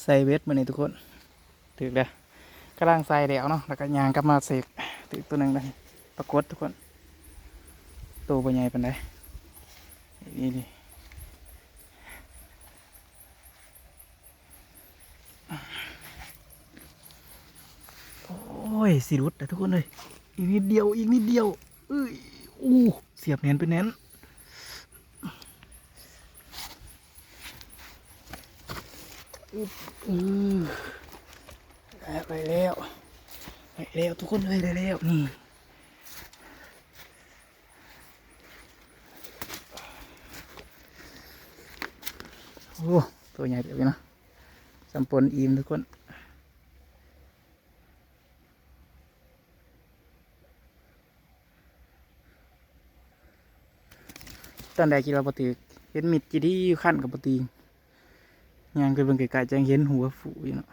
ໃສ່ເບັດມື້ນີ້ທຸກຄົນ ຖືກແລ້ວ ກຳລັງໃສ່ແລ້ວເນາະ ແລ້ວກໍຍ່າງກັບມາເສກ ຖືກຕົວໜຶ່ງແລ້ວ ປາກົດທຸກຄົນ ໂຕບໍ່ໃຫຍ່ປານໃດ ນີ້ໆ ໂອ້ຍ ຊິຫຼຸດແລ້ວທຸກຄົນເອີຍ ອີກນິດດຽວ ອີກນິດດຽວ ເອີຍ ອູ້ ສຽບແໜ້ນໄປແໜ້ນ ອືມ ໄດ້ແລ້ວ ໄດ້ແລ້ວ ໄດ້ແລ້ວທຸກຄົນເອີຍ ໄດ້ແລ້ວ ນີ້ ໂອ້ ຕົວໃຫຍ່ເຕີບຢູ່ນະ ສ່ຳປົນອີ່ມທຸກຄົນ. ຕອນແລກຄິດວ່າບໍ່ຖືກ ເຫັນມິດຈີ່ດີຢູ່ ຄັນກໍບໍ່ຕີງ ຍ່າງໄປເບິ່ງໃກ້ໆ ຈັ່ງເຫັນຫົວຟູຢູ່ເນາະ